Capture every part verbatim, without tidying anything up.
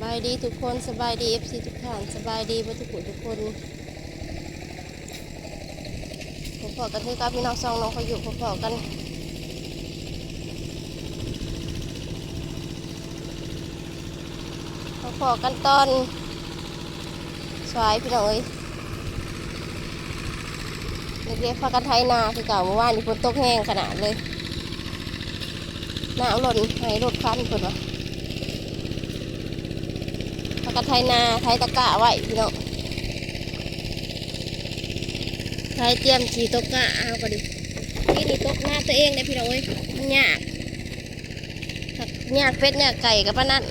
บายดีทุกคน สบายดี เอฟซี ทุกท่าน สบายดีเบิดทุกผู้ทุกคน พบกันคือกับพี่น้องช่องน้องพายุ พบกัน พบกันตอนสายพี่น้องเอ้ย เด็กๆพากันไถนาคือเก่า เมื่อวานนี้ฝนตกแฮงขนาดเลย น้ำล้นไฮ่ล้นคันเพิ่นว่า พากันไถนาไถตะกร้าไว้พี่น้อง ไถเตรียมสิตกกร้าเอาก็ดี นี่นี่ตกนาตัวเองเด้พี่น้องเอ้ย มันยาก ยากเป็ดยากไก่ก็ปานนั้น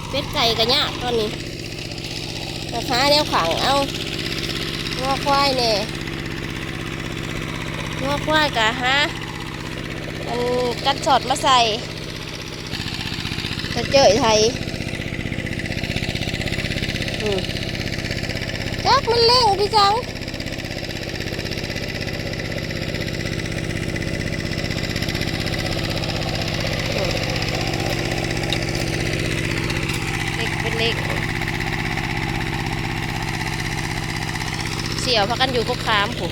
เป็ดไก่ก็ยากตอนนี้ ก็หาแนวขังเอา งัวควายแหน่ งัวควายก็หา อันกันสอดมาใส่ กระเจยไถ อืม จักมันเร่งพี่จัง เล็กเป็นเล็ก เสี่ยวพากันอยู่กกขามพุ้น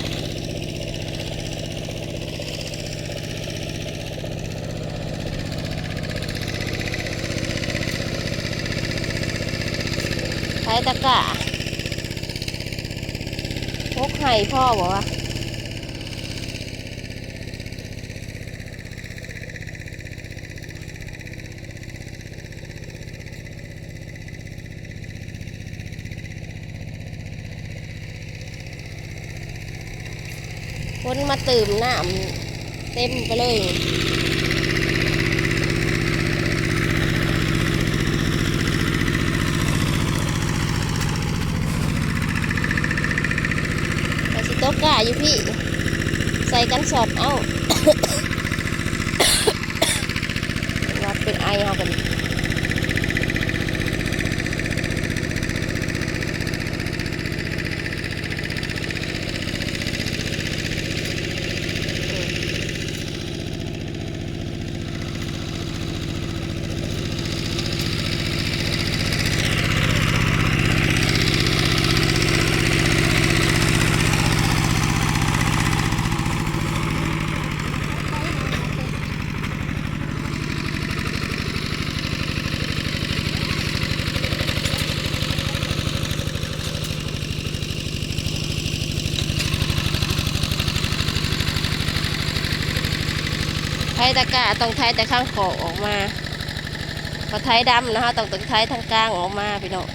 ไถตะกร้า หกไฮ่พอบ่วะ คนมาเติมน้ำเต็มไปเลย ก็สิตกกะอยู่พี่ ใส่กันสอบเอา เป็นหวัดเป็นไอเอากัน ไถตะกร้าต้องไถแต่ข้างขอกออกมา พอไถดำนะคะ ต้องต้องไถทางกลางออกมาพี่น้อง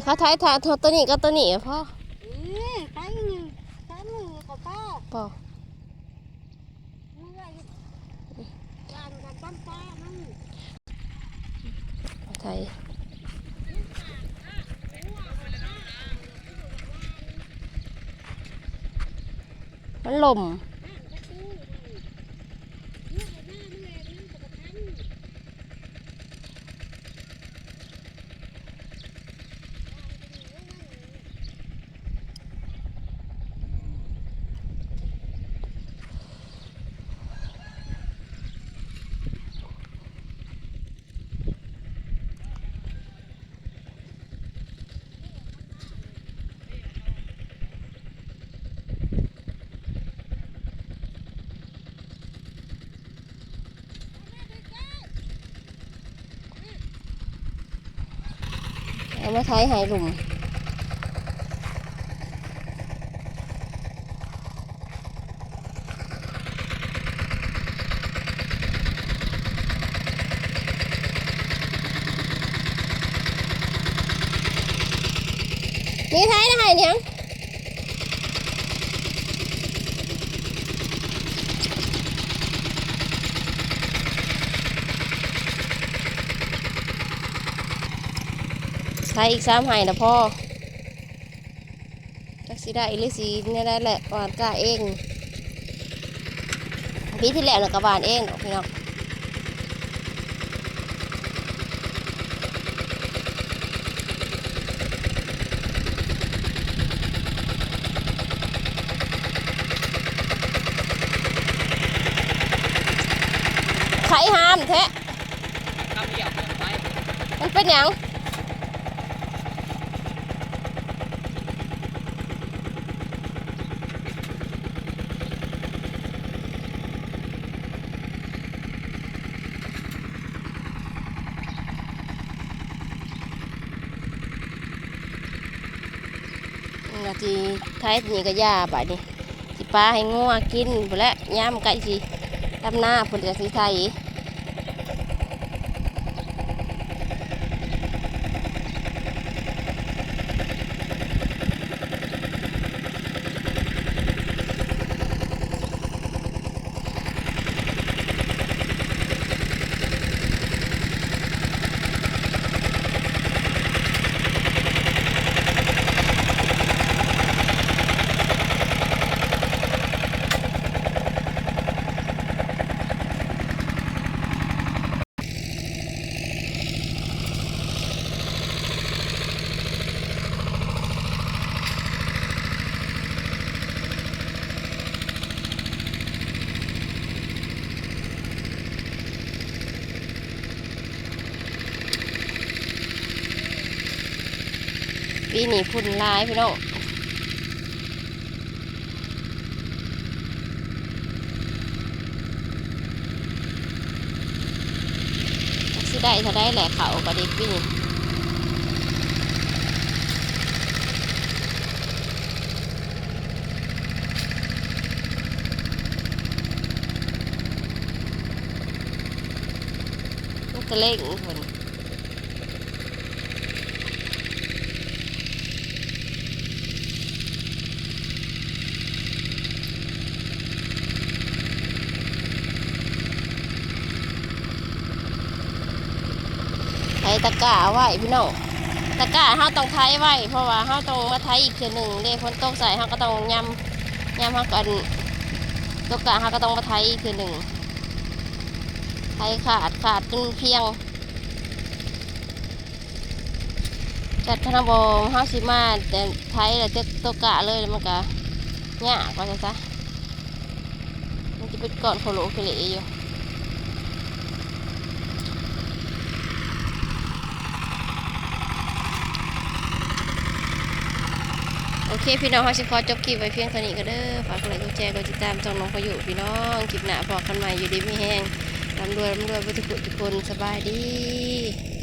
เขาไถถ่าตัวนี้กับตัวนี้พอ อืม ไถหนึ่ง ไถหนึ่งก็พอ พอ ไถ มันล่ม เอามาไถให้ลุ่ม นี่ไถได้เนี่ย ไถอีกสามไฮ่นะพ่อ จักสิได้หรือสิเนี่ยได้แหละ หว่านกล้าเอง ปีที่แล้วน่ะก็หว่านเองดอกพี่น้อง ไถหามแท้ มันเป็นหยัง นาทีท้ายนี่ก็ยาบาดนี้ สิปาให้งัวกินพู้นแหละ ยามใกล้สิดำนาพู้นจั่งสิไถ ปีนี้ฝุ่นหลายพี่น้อง จักสิได้เท่าใดแหละ เขาก็ได้ปีนี้ มันก็เร่งเพิ่น ไถตะกร้าไว้พี่น้อง ตะกร้าเฮาต้องไถไว้ เพราะว่าเฮาต้องมาไถอีกเทื่อหนึ่งเด้ ฝนตกใส่เฮาก็ต้องยำ ยำเฮาก็อัน ตะกร้าเฮาก็ต้องมาไถอีกเทื่อหนึ่ง ไถขาด ขาดจนเพียง จัดคณะบอเฮาสิมาแต่ไถแล้วจะตะกร้าเลย มันก็ยากว่าซะ มันจะเป็นก้อนโคโลเคเลอยู่ โอเคพี่น้อง เฮาสิขอจบคลิปไว้เพียงเท่านี้ก็เด้อ ฝากกดไลค์ กดแชร์ กดติดตามช่องน้องพายุพี่น้อง คลิปหน้าพบกันใหม่ อยู่ดีมีแฮง ร่ำรวย ร่ำรวยเบิดทุกผู้ทุกคน สบายดี